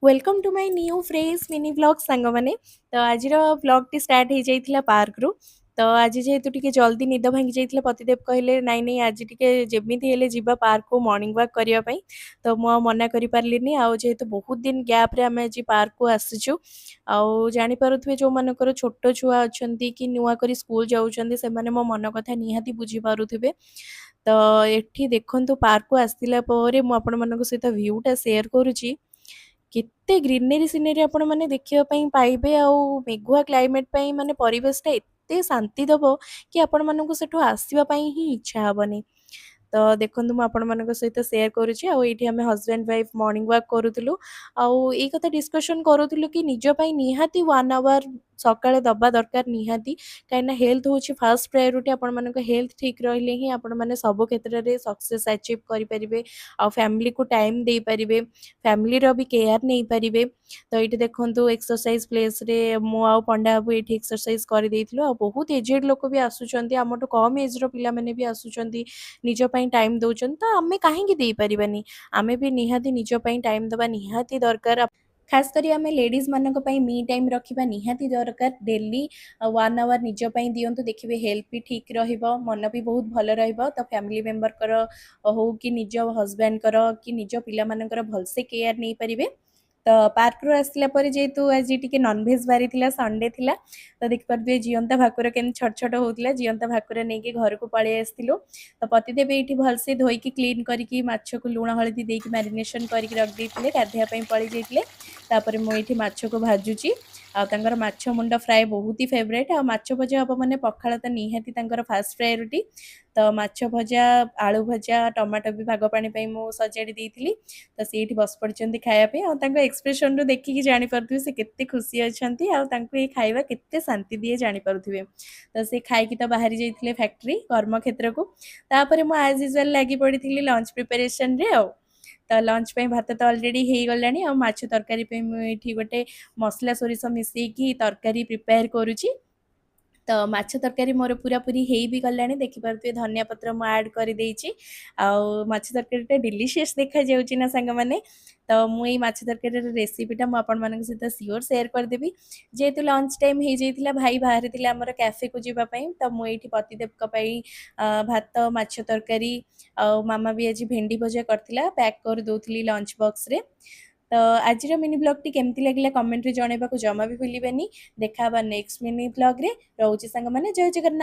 Welcome to my new fresh mini vlog ସାଙ୍ଗମାନେ। ତ ଆଜିର ଭ୍ଲଗ୍ଟି ଷ୍ଟାର୍ଟ ହେଇଯାଇଥିଲା ପାର୍କରୁ। ତ ଆଜି ଯେହେତୁ ଟିକେ ଜଲ୍ଦି ନିଦ ଭାଙ୍ଗି ଯାଇଥିଲା, ପତିଦେବ କହିଲେ, "ନାଇଁ ନାଇଁ, ଆଜି ଟିକେ ଯେମିତି ହେଲେ ଯିବା ପାର୍କକୁ ମର୍ଣ୍ଣିଂ ୱାକ୍ କରିବା ପାଇଁ।" ତ ମୁଁ ଆଉ ମନା କରିପାରିଲିନି। ଆଉ ଯେହେତୁ ବହୁତ ଦିନ ଗ୍ୟାପ୍ରେ ଆମେ ଆଜି ପାର୍କକୁ ଆସିଛୁ, ଆଉ ଜାଣିପାରୁଥିବେ, ଯେଉଁମାନଙ୍କର ଛୋଟ ଛୁଆ ଅଛନ୍ତି କି ନୂଆ କରି ସ୍କୁଲ ଯାଉଛନ୍ତି, ସେମାନେ ମୋ ମନ କଥା ନିହାତି ବୁଝିପାରୁଥିବେ। ତ ଏଠି ଦେଖନ୍ତୁ, ପାର୍କକୁ ଆସିଲା ପରେ ମୁଁ ଆପଣମାନଙ୍କ ସହିତ ଭ୍ୟୁଟା ସେୟାର କରୁଛି। କେତେ ଗ୍ରିନେରୀ ସିନେରୀ ଆପଣମାନେ ଦେଖିବା ପାଇଁ ପାଇବେ। ଆଉ ମେଘୁଆ କ୍ଲାଇମେଟ୍ ପାଇଁ ମାନେ ପରିବେଶଟା ଏତେ ଶାନ୍ତି ଦେବ କି ଆପଣମାନଙ୍କୁ ସେଠୁ ଆସିବା ପାଇଁ ହିଁ ଇଚ୍ଛା ହେବନି। ତ ଦେଖନ୍ତୁ, ମୁଁ ଆପଣମାନଙ୍କ ସହିତ ସେୟାର କରୁଛି। ଆଉ ଏଇଠି ଆମେ ହଜବେଣ୍ଡ ୱାଇଫ୍ ମର୍ଣ୍ଣିଂ ୱାକ୍ କରୁଥିଲୁ ଆଉ ଏଇ କଥା ଡିସ୍କସନ୍ କରୁଥିଲୁ କି ନିଜ ପାଇଁ ନିହାତି ୱାନ୍ ଆୱାର ସକାଳେ ଦେବା ଦରକାର ନିହାତି, କାହିଁକିନା ହେଲ୍ଥ ହେଉଛି ଫାର୍ଷ୍ଟ ପ୍ରାୟୋରିଟି। ଆପଣମାନଙ୍କ ହେଲ୍ଥ ଠିକ୍ ରହିଲେ ହିଁ ଆପଣମାନେ ସବୁ କ୍ଷେତ୍ରରେ ସକ୍ସେସ୍ ଆଚିଭ୍ କରିପାରିବେ ଆଉ ଫ୍ୟାମିଲିକୁ ଟାଇମ୍ ଦେଇପାରିବେ, ଫ୍ୟାମିଲିର ବି କେୟାର ନେଇପାରିବେ। ତ ଏଇଠି ଦେଖନ୍ତୁ, ଏକ୍ସରସାଇଜ ପ୍ଲେସ୍ରେ ମୁଁ ଆଉ ପଣ୍ଡା ବାବୁ ଏଇଠି ଏକ୍ସରସାଇଜ କରିଦେଇଥିଲୁ। ଆଉ ବହୁତ ଏଜେଡ୍ ଲୋକ ବି ଆସୁଛନ୍ତି, ଆମଠୁ କମ୍ ଏଜ୍ର ପିଲାମାନେ ବି ଆସୁଛନ୍ତି, ନିଜ ପାଇଁ ଟାଇମ୍ ଦେଉଛନ୍ତି। ତ ଆମେ କାହିଁକି ଦେଇପାରିବାନି? ଆମେ ବି ନିହାତି ନିଜ ପାଇଁ ଟାଇମ୍ ଦେବା ନିହାତି ଦରକାର। ଖାସ କରି ଆମେ ଲେଡ଼ିଜ୍ ମାନଙ୍କ ପାଇଁ ମି ଟାଇମ୍ ରଖିବା ନିହାତି ଦରକାର। ଡେଲି ୱାନ୍ ଆୱାର ନିଜ ପାଇଁ ଦିଅନ୍ତୁ, ଦେଖିବେ ହେଲ୍ଥ ବି ଠିକ୍ ରହିବ, ମନ ବି ବହୁତ ଭଲ ରହିବ। ତ ଫ୍ୟାମିଲି ମେମ୍ବରଙ୍କର ହଉ କି ନିଜ ହଜବେଣ୍ଡଙ୍କର କି ନିଜ ପିଲାମାନଙ୍କର ଭଲସେ କେୟାର ନେଇପାରିବେ। ତ ପାର୍କରୁ ଆସିଲା ପରେ ଯେହେତୁ ଆଜି ଟିକେ ନନଭେଜ୍ ବାରି ଥିଲା, ସଣ୍ଡେ ଥିଲା, ତ ଦେଖିପାରୁଥିବେ ଜିଅନ୍ତା ଭାକୁର କେମିତି ଛୋଟ ଛୋଟ ହେଉଥିଲା। ଜିଅନ୍ତା ଭାକୁର ନେଇକି ଘରକୁ ପଳେଇ ଆସିଥିଲୁ। ତ ପତିଦେବ ଏଇଠି ଭଲସେ ଧୋଇକି, କ୍ଲିନ୍ କରିକି, ମାଛକୁ ଲୁଣ ହଳଦୀ ଦେଇକି ମ୍ୟାରିନେସନ୍ କରିକି ରଖିଦେଇଥିଲେ, ଗାଧୋଇବା ପାଇଁ ପଳେଇ ଯାଇଥିଲେ। ତାପରେ ମୁଁ ଏଇଠି ମାଛକୁ ଭାଜୁଛି। ଆଉ ତାଙ୍କର ମାଛ ମୁଣ୍ଡ ଫ୍ରାଏ ବହୁତ ହି ଫେଭରାଇଟ୍। ଆଉ ମାଛ ଭଜା ହେବ ମାନେ ପଖାଳ ତ ନିହାତି ତାଙ୍କର ଫାଷ୍ଟ ପ୍ରାୟୋରିଟି। ତ ମାଛ ଭଜା, ଆଳୁ ଭଜା, ଟମାଟୋ ବି ଭାଗ ପାଣି ପାଇଁ ମୁଁ ସଜାଡ଼ି ଦେଇଥିଲି। ତ ସେଇଠି ବସି ପଡ଼ିଛନ୍ତି ଖାଇବା ପାଇଁ। ଆଉ ତାଙ୍କ ଏକ୍ସପ୍ରେସନରୁ ଦେଖିକି ଜାଣିପାରୁଥିବେ ସେ କେତେ ଖୁସି ଅଛନ୍ତି ଆଉ ତାଙ୍କୁ ଏଇ ଖାଇବା କେତେ ଶାନ୍ତି ଦିଏ, ଜାଣିପାରୁଥିବେ। ତ ସେ ଖାଇକି ତ ବାହାରି ଯାଇଥିଲେ ଫ୍ୟାକ୍ଟ୍ରି କର୍ମକ୍ଷେତ୍ରକୁ। ତାପରେ ମୁଁ ଆଜ୍ ୟୁଜୁଆଲ୍ ଲାଗି ପଡ଼ିଥିଲି ଲଞ୍ଚ ପ୍ରିପାରେସନରେ। ଆଉ ତ ଲଞ୍ଚ ପାଇଁ ଭାତ ତ ଅଲରେଡ଼ି ହେଇଗଲାଣି ଆଉ ମାଛ ତରକାରୀ ପାଇଁ ମୁଁ ଏଇଠି ଗୋଟେ ମସଲା ସୋରିଷ ମିଶେଇକି ତରକାରୀ ପ୍ରିପେୟାର କରୁଛି। ତ ମାଛ ତରକାରୀ ମୋର ପୁରାପୁରି ହେଇ ବି ଗଲାଣି। ଦେଖିପାରୁଥିବେ, ଧନିଆ ପତ୍ର ମୁଁ ଆଡ଼୍ କରିଦେଇଛି। ଆଉ ମାଛ ତରକାରୀଟା ଡିଲିସିୟସ୍ ଦେଖାଯାଉଛି ନା ସାଙ୍ଗମାନେ? ତ ମୁଁ ଏଇ ମାଛ ତରକାରୀର ରେସିପିଟା ମୁଁ ଆପଣମାନଙ୍କ ସହିତ ସିଓର ସେୟାର କରିଦେବି। ଯେହେତୁ ଲଞ୍ଚ ଟାଇମ୍ ହେଇଯାଇଥିଲା, ଭାଇ ବାହାରିଥିଲେ ଆମର କ୍ୟାଫେକୁ ଯିବା ପାଇଁ। ତ ମୁଁ ଏଇଠି ପତିଦେବଙ୍କ ପାଇଁ ଭାତ, ମାଛ ତରକାରୀ ଆଉ ମାମା ବି ଆଜି ଭେଣ୍ଡି ଭଜା କରିଥିଲା, ପ୍ୟାକ୍ କରିଦେଉଥିଲି ଲଞ୍ଚ ବକ୍ସରେ। ତ ଆଜିର ମିନି ଭ୍ଲଗ୍ଟି କେମିତି ଲାଗିଲା, କମେଣ୍ଟରେ ଜଣାଇବାକୁ ଜମା ବି ଭୁଲିବେନି। ଦେଖା ହେବା ନେକ୍ସଟ ମିନି ଭ୍ଲଗ୍ରେ। ରହୁଛି ସାଙ୍ଗମାନେ, ଜୟ ଜଗନ୍ନାଥ।